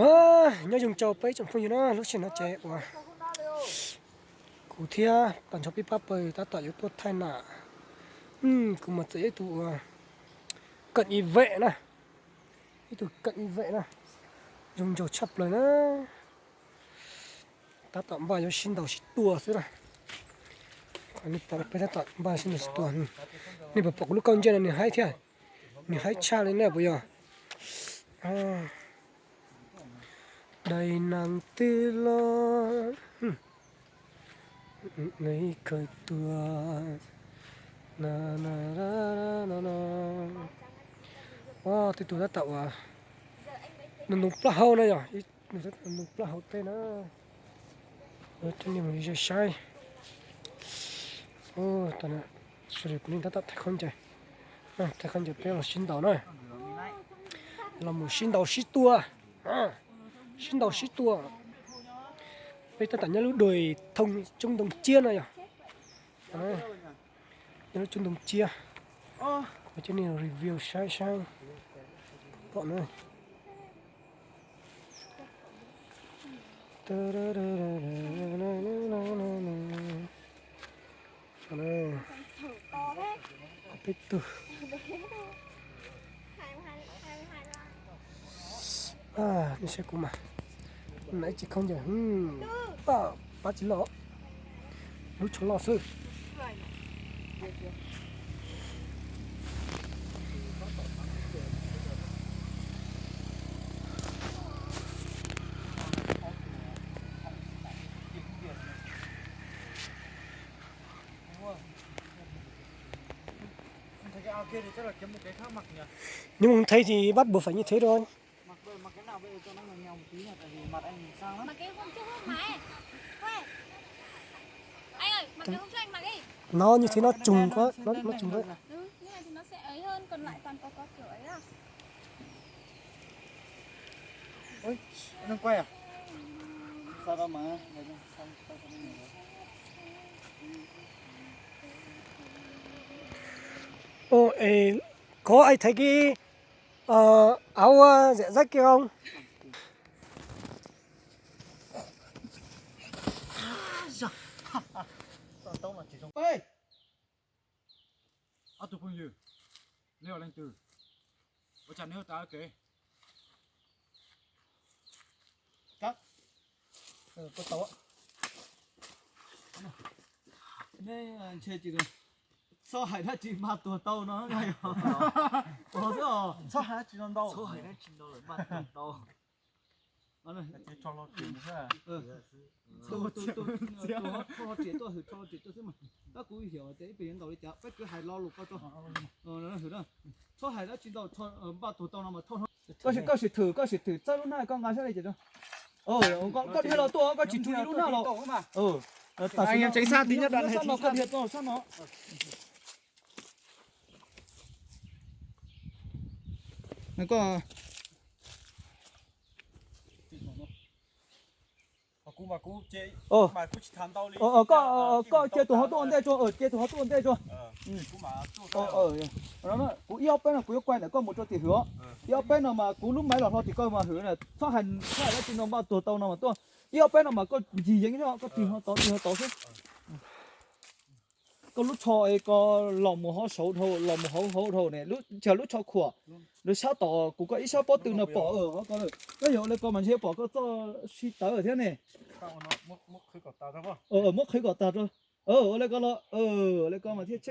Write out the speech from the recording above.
Nyob zoo rau peb tsoom phooj ywg na, lub sij hawm no ces uas kuv thiab tag nrho peb pab pawg tab tom yuav tuaj thaij nam. Kuv mas txawm ib tug uas kawm ib vem na, ib tug kawm ib vem na, zoo nraug tshaj plaws na. Tab tom npaj yuav sib ntaus sib tua xwb na. Peb tab tom npaj sib ntaus sib tua. Nej puas pom kuv lub kauj ncej no nws haib thiab, nws haib tshaj li na puas yog? Dais nees twb los, nws khaws tuag. Tej tug tab tom uas ntoo plaub hau na yog, ntoo plaub hau tej na. Coj nej mus ze saib. Kuv tab tom thaij khaub ncaws, thaij khaub ncaws peb los sib ntaus na. Los mus sib ntaus sib tua, sib ntaus sib tua. Peb tab tom nyob lub dais thooj coob ntoo ciab no yog, nyob lub coob ntoo ciab. Kuv coj nej review saib saib pom na. Peb tug. Nej saib kuv mas, nai tsis khaub ncaws, pab tsis loj, lub tsho loj xwb. Nếu mà không thấy thì bắt buộc phải như thế thôi. Nó như thế nó trùng quá, nó, nó trùng quá. Ôi, có ai thấy cái, ờ, áo, ờ, dép rách kia không? Ê! Ob tug phooj ywg, neb yog leej twg? Ua cas neb ua tau kev? Neb ntshe tsis, txhob hais dab tsi mas tuag tau no. Txhob hais dab tsi no ntau. Txhob hais dab tsi ntau lawm mas tuag tau. Tab kuv xyov tias ib pliag yuav ntaus li cas, peb kwv hais lo lus ko tso. Txhob hais dab tsi ntau, npaj tuag tau no mas thauj. Koj sim, koj sim thwm, koj sim thwm txawb lub hnab koj nqa sab li ces. Koj dhia los tuaj, koj tsis rub ib lub hnab los. Sab no, koj dhia tuaj sab no. Koj cia tus hauv tuaj ua ntej tso, cia tus hauv tuaj ua ntej tso. Kuv ib ob peb no kuv yuav quay ntawm koj mus rau tim hwm os. Ib ob peb no mas kuv lub maiv los hlo tim koj mas hwm na, txhob hais, txhob hais dab tsi no, npaj tuag tau no mas tuaj. Ib ob peb no mas koj ncig yees xwb, koj tig hlo tod tig hlo tod xwb. Koj lub tsho es koj los mus hauv saud dhau, los mus hauv hauv dhau ne, lub, ntshe lub tsho khuam. Lub sab tom kuv koj ib sab pob tw no pom. Koj yog ua li ko mas ntshe pom koj txoj si tawv thiab ne. Muab qhwv kom tag rau, ua li ko los, ua li ko mas thiaj tsheej.